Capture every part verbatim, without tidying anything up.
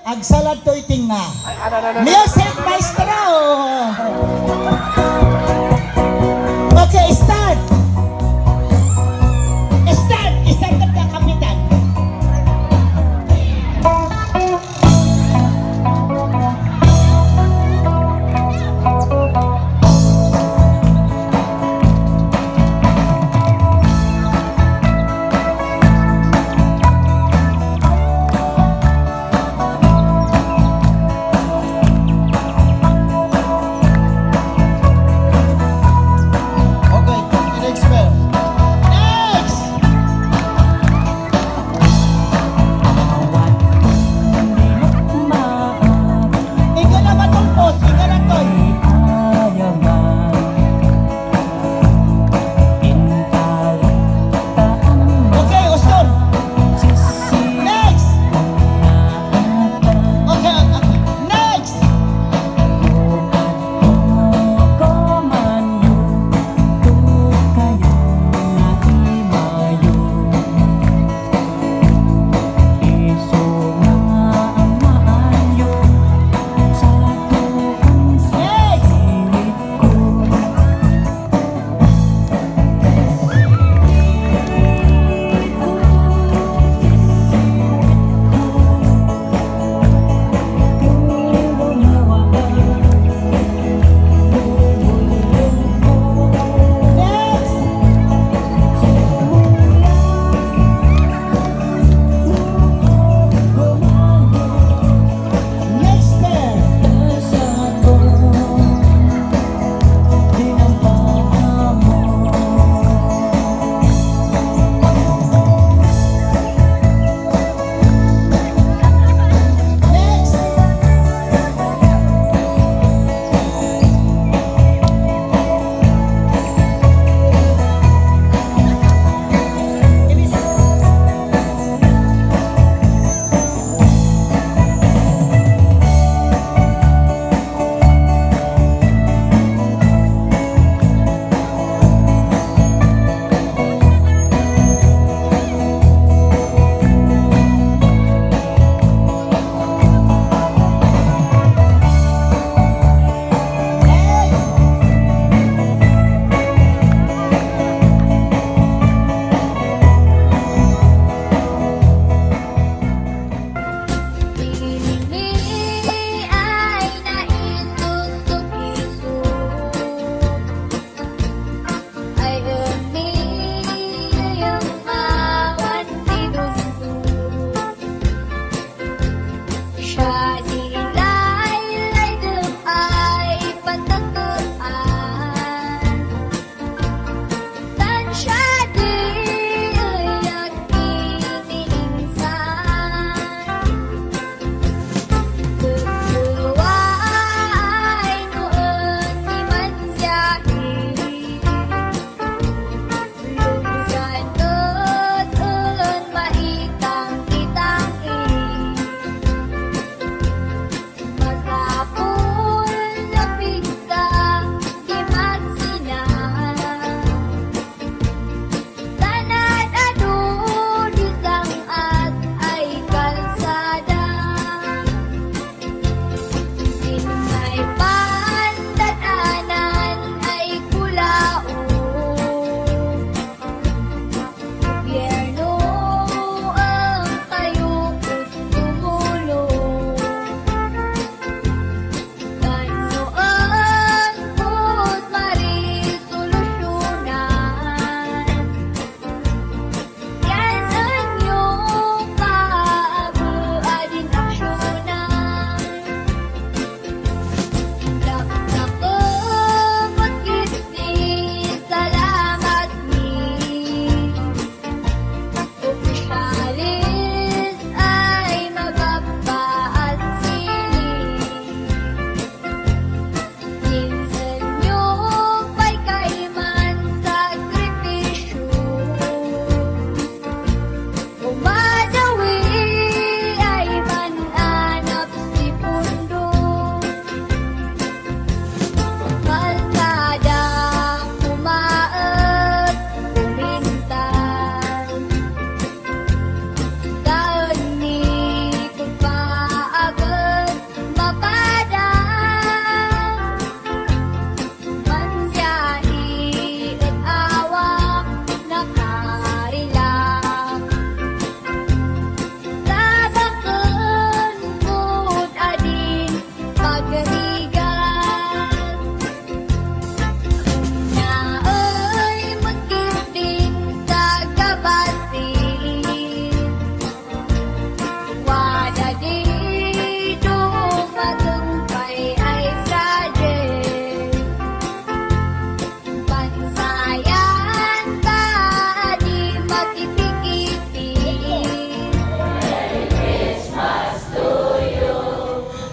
Agsalad to itinga. Music maestro. Okay, start. Start, start ka, kapitan.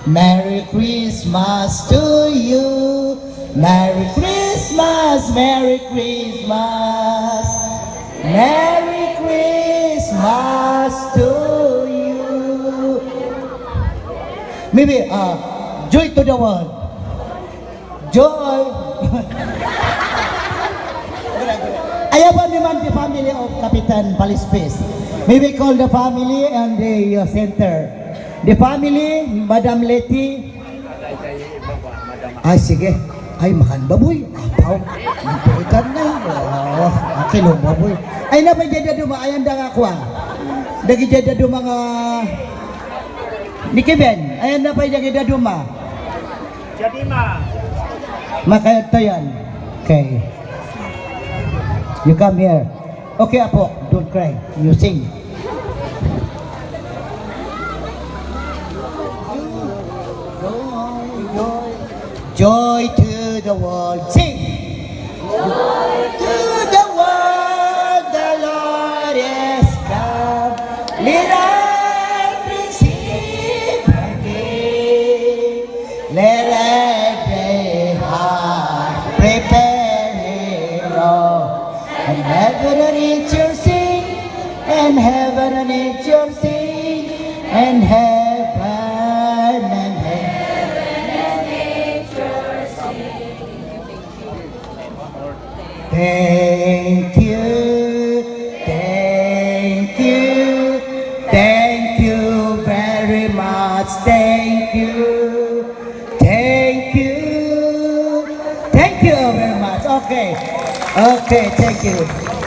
Merry Christmas to you. Merry Christmas, Merry Christmas. Merry Christmas to you. Maybe, uh, joy to the world. Joy. Aya ba mi man the family of Kapitan Palispis. Maybe call the family and the, uh, center. The family, Madam Letty. Ay, sige. Ay, makan baboy. Apaw. Makan ikan na. Oh, okay, lo baboy. Ay, na ba jadi duma? Ay, anda nga kuwa. Dagi jadi duma nga. Niki Ben. Ay, na ba jadi duma? Jadi ma. Makaya tayan. Okay. You come here. Okay, apo, don't cry. You sing. Joy to the world. Sing. Joy to the world, the Lord is come. Let us receive Him. Let every heart prepare Him, Lord. And heaven and nature sing, and heaven and nature sing, and heaven and heaven. Thank you, thank you, thank you very much. Thank you, thank you, thank you very much. Okay, okay, thank you.